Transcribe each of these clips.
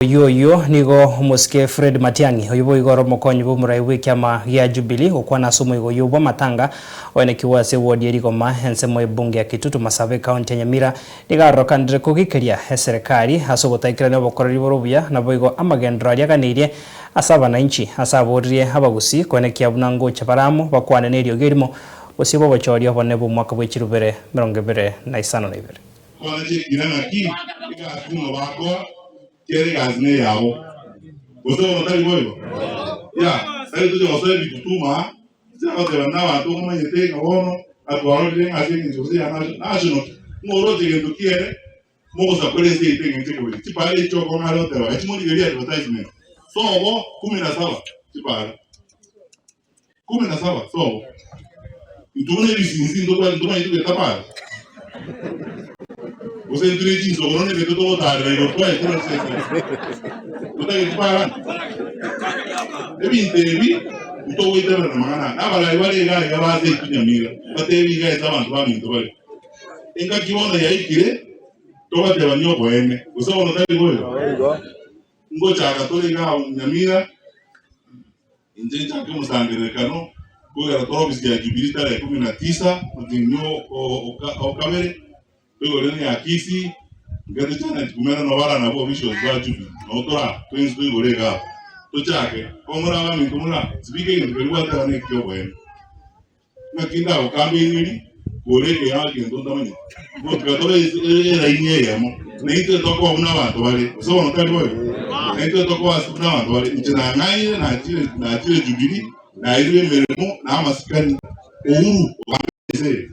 Oyio oyio nigo omosike Fred Matiang'i, oyio boigo ore omokonyi bw'omorai bw'ekiama gia Jubilee, gokwana ase omoigo oyio bw'amatanga oenekigwe ase ewodi ya Rigoma, ensemo y'ebunge ya Kitutu Masaba ekaunti ya Nyamira, nigo arorekanire kogikeria eserekari ase ogotaikerania obokoreri bore obuya naboigo amagenderero aria aganeirie ase abanainchi ase aboririe abagusii koenekia buna ngocha bare amo bakwane neriogi erimo bosio bw'obochori obonene bw'omwaka bw'echirubere 2052. Kwana chiekina naki egasi buna bakoa kera egasi neyabo. Gose bono tari boigo? Ya, tari toche gosoa ebitutuma aa, inche agoteba na abanto omanyete ng'a bono atwarorire ng'a ase eng'encho gose ya national ki, ng'a oroche gento kiere mogosakora ense yaito eng'encho ekobera. Chipara echi chiokong'a are goteba echi morigererie advertisement. Sobo kumi na saba chipara. Kumi na saba sobo. Intwe buna ebisinsi ntobwate ntomanyeti goeta para? Gose intwe ne chinsogoro na emetwe togotarera igoro twaetera ase ense? Totageti para? Ebinto ebi ntogoiteberana amang'ana aya. Nabarai bare iga iga baase intwe Nyamira, batebi iga ase abanto baminto bare. Engaki bono yaikire tobatebanie oboene, gose bono tari boigo? Ngochaka tore iga Nyamira. Inche nchake omosangererekano bw'egera tore ofisi ya Jubilee tarehe ikomi na tisa omotienyi o kabere, toigorere ne ya Kisii, nkete Janet Kumera nabo ara nabwo officials ba Jubilee, nabo tora twensi toigore iga abwo. Tochake, bono more abaminto more aa, sibika egento keria gwateba na eki'oboene. Naki ndagokambererie kore ekeyago egento ntamanyeti? Gotiga tore eraini eyemo, na intwe tokoba buna abanto bare, gose bono tari boigo? Na intwe tokoba ase buna abanto bare. Inche nang'ainire, nachire, nachire Jubilee, naeirwe emeremo na amasikani. Uhuru ogambire ense eye.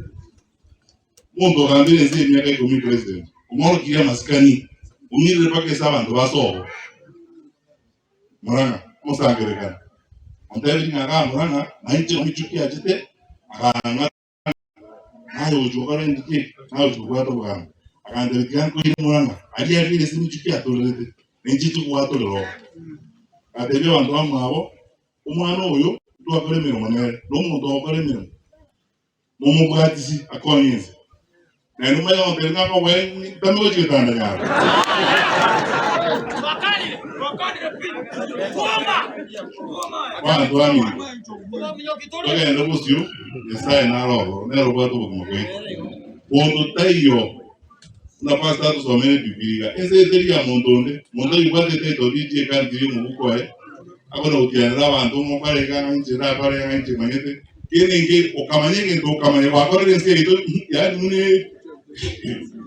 Omonto ogambire ense eye emiaka ikomi president, omorokirie amasikani, ong'irire mpaka ase abanto basobo. Murang'a, omosangererekano, ontebirie ng'a igaa Murang'a, na inche omichuki achete, akang'ata naye ogochia gokora egento ki? Naye ogochia kobwata obogambi. Agantebia tiga nkoire Murang'a, aria aria ase emichuki atorerete, na inche nchigwatorera oo. Agatebia abanto bamwabo, omwana oyo twakora emeremo nere, na omonto ogokora emeremo. Momobwatisi akonye inse. Naende omanye gotebia ng'a ngoboe ntame gochia getanda nyaro. Abanto baminto, togende bosio, Nyasae nare ororo, nere obwate obogima bwaito. Monto taiyo, buna pastor atosomere Ebibilia iga, ense eye teri ya monto onde, monto oyobwate etitle deed y'ekanisa eye omobuko oye, akona gotianera abanto mokore iga ng'a inche ndakore ng'a inche manyete. Kende inche okamanya egento okamanya gwakorire ense yaito yaani buna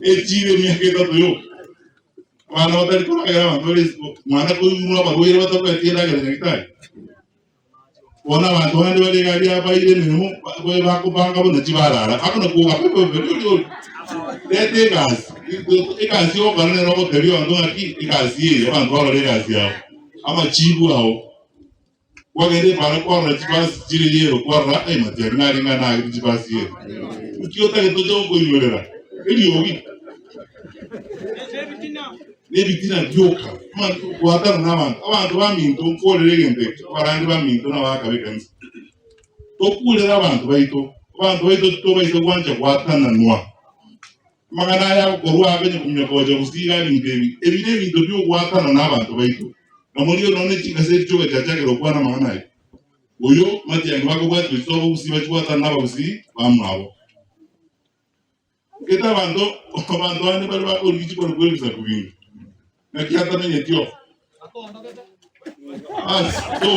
echiire emiaka etato yoka. Abana batari koragera abanto bare isiko, mwana koigurwa abarwaire batabwati endagera nyagetari. Bono abanto bande bare iga aria baire emeremo ba- bakobanga buna chibarara, bakona kwoga pepepe riori ori. Reta egasi, egasi ogokora nere ogotebia abanto ng'aki egasi eye, abanto barore egasi yao, amachibu ao. Kwagenda epaara kwarora chibasi chire yero, kwarora ai matiang'i narenge aa naagete chibasi yero. Nki otagete oche gokoinyorera? Eriogi nebitina bioka. Abanto gwatana nabanto. Abanto baminto nkorere egento eke, abarandi baminto na abagaka b'ekanisa. Tokurere abanto baito, abanto baito titobaisa gwancha gwatananwa. Amang'ana aya agokorwa aa konya kominyoka gocha gusii iga ebinto ebi, ebi nebinto bi'ogwatana nabanto baito. Na morie nonya ne chingaseti chi'ogochachakera gokwana amang'ana aya. Oyo matiang'i bakobwatia gochia sobo gusii bachie gwatana nabagusii bamwabo. Gete abanto abanto bande bare bakorigia chikorokwa ebisaku binde. Naki atamenyeti oo. Basi, so,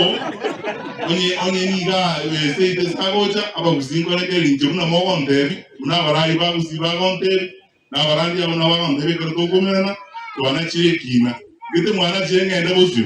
onye onye niga eseite ase agocha, abagusii nkorete erinche buna mogontebi, buna abarai ba gusii bagontebi, na abarandi abo nabo bagontebi ekero tokomerana, twanachire ekina. Gete mwanachire ng'ende bosio?